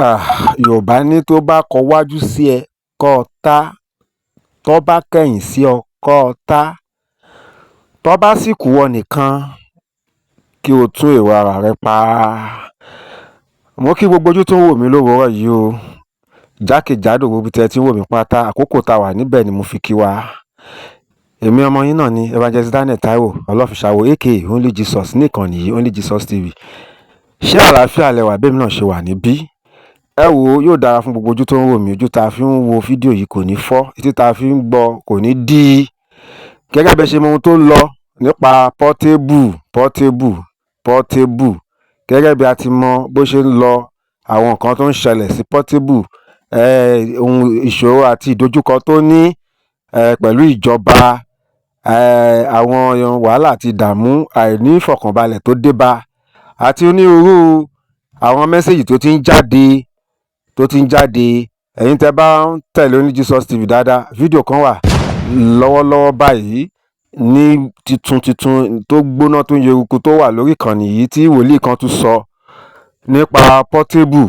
Yorùbá ní tó bá kọwájú sí ẹ kó ta, tó bá kẹ̀yìn sí ọ kó ta, tó bá sì kù ìwọ nìkan kí o tún èrò ara rẹ pa. Mo kí gbogbo ojú tó ń wò mí lówùúrọ̀ yìí o. Jákèjádò gbogbo tí ẹ ti ń wò mí pátá, àkókò tá a wà níbẹ̀ ni mo fi kí wa. Èmi ọmọ yín náà ni Evangelist Daniel Taiwo Ọlọ́fiṣàwò, aka Only Jesus, ní ìkànnì yìí, Only Jesus TV. Ṣé àlàáfíà lẹ wà bí èmi náà ṣe wà níbí? Ẹ wo, yóò dára fún gbogbo ojú tó ń wò mí. Ojú tá a fi ń wo fídíò yìí kò ní fọ́, etí tá a fi ń gbọ́ kò ní dí. Gẹ́gẹ́ bí ẹ ṣe mọ ohun tó ń lọ nípa Portable, Portable, Portable. Gẹ́gẹ́ bí a ti mọ bó ṣe ń lọ, àwọn nǹkan tó ń ṣẹlẹ̀ sí Portable, ohun ìṣòro àti ìdojúkọ tó ní pẹ̀lú ìjọba, àwọn wàhálà àti ìdààmú, àìní ìfọ̀kànbalẹ̀ tó dé bá, àti onírúurú àwọn message tó ti ń jáde, tó ti ń jáde. Ẹ̀yin tẹ́ bá ń tẹ̀lé Only Jesus TV dáadáa, fídíò kan wà lọ́wọ́lọ́wọ́ báyìí ní titun titun tó gbóná, tó ń yeruku, tó wà lórí ìkànnì yìí, tí wòlíì kan tún sọ nípa Portable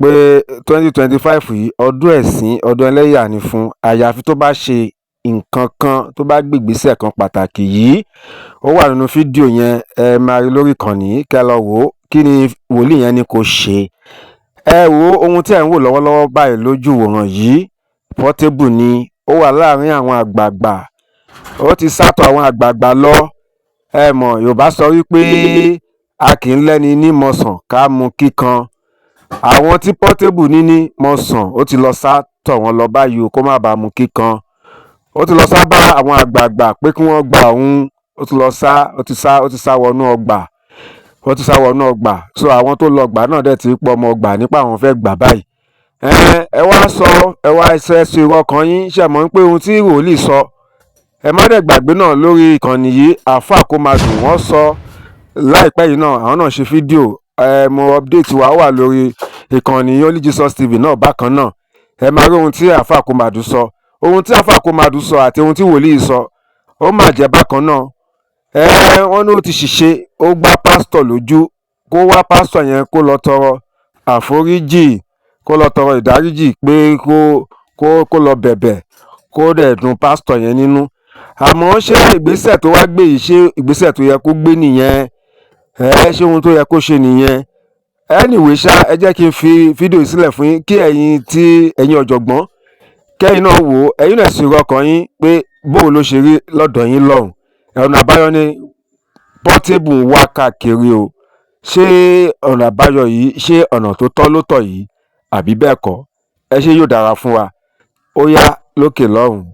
pé 2025 yìí, ọdún ẹ̀sín, ọdún ẹlẹ́yà ni fún, àyàfi tó bá ṣe nǹkan kan, tó bá gbé ìgbésẹ̀ kan pàtàkì yìí. Ó wà nínú fídíò yẹn, ẹ máa rí lórí ìkànnì yìí, kẹ́ lọ wò ó. Kí ni wòlíì yẹn ní kó ṣe? Ẹ wo ohun tí ẹ̀ ń wò lọ́wọ́lọ́wọ́ báyìí lójú ìwòran yìí. Portable ni ó wà láàrin àwọn àgbààgbà, ó ti sátọ̀ àwọn àgbààgbà lọ. Ẹ mọ̀, Yorùbá sọ wípé a kì í lẹ́ni ní mọ̀sán ká mú kíkan. Àwọn tí Portable ní ní mọ̀sán, ó ti lọ sátọ̀ wọn lọ báyìí o, kó má bàa mú kíkan. Ó ti lọ sá bá àwọn àgbààgbà pé kí wọ́n gba òun. Ó ti lọ sá, ó ti sá, ó ti sá wọnú ọgbà, ó ti sá wọnú ọgbà. So àwọn tó lọ gbà náà dẹ̀ ti pọ̀ ọmọ ọgbà nípa àwọn fẹ́ gbà báyìí. Ẹ wá sọ, ẹ wá ṣe sọ èrò ọkàn yín. Ṣe mọ̀ pé ohun tí wòlíì sọ, ẹ má dẹ̀ gbàgbé náà lórí ìkànnì yìí, Àáfàá kó máa dùn, wọ́n sọ láìpẹ́ yìí náà, àwọn náà ṣe fídíò. Ẹ mo update wa wà lórí ìkànnì Only Jesus TV náà bákan náà. Ẹ máa rí ohun tí Àáfàá kó máa dùn sọ. Ohun tí Àáfàá kó máa dùn sọ àti ohun tí wòlíì sọ, ó mà jẹ́ bákan náà. Ẹ wọ́n ní ó ti ṣìṣe, ó gbá pásítọ̀ lójú, kó wá pásítọ̀ yẹn, kó lọ tọrọ àforíjì, kó lọ tọrọ ìdáríjì, pé kó lọ bẹ̀bẹ̀, kó dẹ̀ dùn pásítọ̀ yẹn nínú. Àmọ́ ṣé ìgbésẹ̀ tó wá gbé yìí, ṣé ìgbésẹ̀ tó yẹ kó gbé nìyẹn? Ẹ ṣé ohun tó yẹ kó ṣe nìyẹn? Anyway ṣá, ẹ jẹ́ kí n fi fídíò yìí sílẹ̀ fún yín, kí ẹ̀yin tí ẹ̀yin ọ̀jọ̀gbọ́n, kẹ́yìn náà wò ó, ẹ̀yin náà sì rọ ọkàn yín pé bóun ló ṣe rí lọ́dọ̀ yín lọ́hùn. Ọ̀nà àbáyọ ni Portable ń wá káàkiri o. Ṣé ọ̀nà àbáyọ yìí, ṣé ọ̀nà tó tọ́ ló tọ̀ yìí, àbí bẹ́ẹ̀ kọ́? Ẹ ṣé, yóò dára fún wa. Ó yá, lókè lọ́hùn.